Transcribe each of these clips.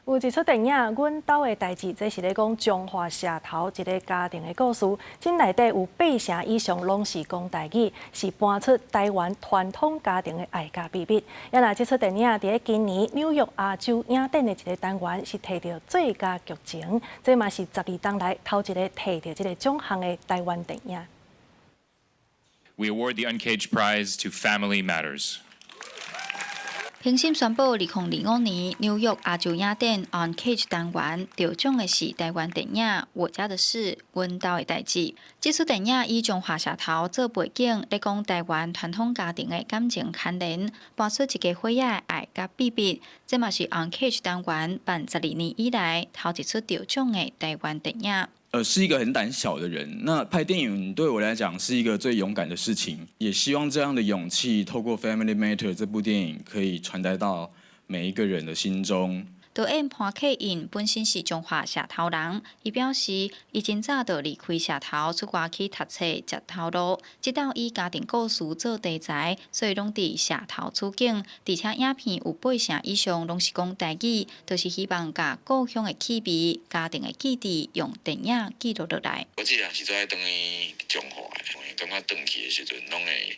有一齣電影《阮兜的代誌》，這是咧講彰化社頭一个家庭的故事。這內底有八成以上攏是講台語，是搬出台灣傳統家庭的愛佮秘密。啊若這齣電影佇咧今年紐約亞洲影展的一个單元是提著最佳劇情，這嘛是12冬來頭一个提著這个獎項的台灣電影。 We award the Uncaged Prize to Family Matters. 評審宣布，2025年紐約亞洲影展 Uncaged 單元得獎的是台灣電影《我家的事》阮兜的代誌。這齣電影以彰化社頭做背景，咧講台灣傳統家庭的感情牽連，搬出一家伙仔的愛佮秘密。這嘛是 Uncaged 單元辦12年以來頭一齣得獎的台灣電影。是一個很膽小的人。那拍電影對我來講是一個最勇敢的事情，也希望這樣的勇氣透過《Family Matter》這部電影可以傳達到每一個人的心中。導演潘克印本身是彰化社頭人，伊表示，伊真早就離開社頭出外去讀冊、食頭路，直到以家庭故事做題材，所以攏佇社頭取景，而且影片有八成以上攏是講台語，就是希望共故鄉的氣味、家庭的記憶，用電影記錄落來。我這人是最愛轉去彰化的，感覺轉去的時陣，攏會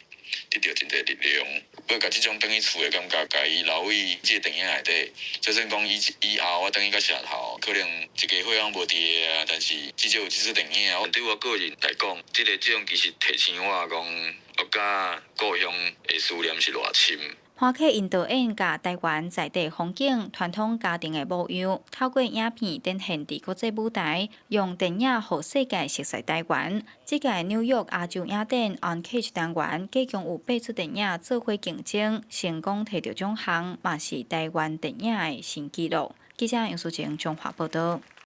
得著真濟力量。欲共這種轉去厝的感覺，共伊留佇這个電影內底。就算講以後我轉去到社頭，可能一家伙仔無佇个啊，但是至少有這齣電影。對我個人來講，這種其實提醒我講，我佮故鄉的思念是偌深。潘克印導演共台灣在地風景、傳統家庭的模樣，透過影片展現佇國際舞台，用電影予世界熟悉台灣。這屆紐約亞洲影展 Uncaged 單元，計共有八齣電影做伙競爭，成功提著獎項，嘛是台灣電影的新紀錄。記者楊淑晴彰化報導。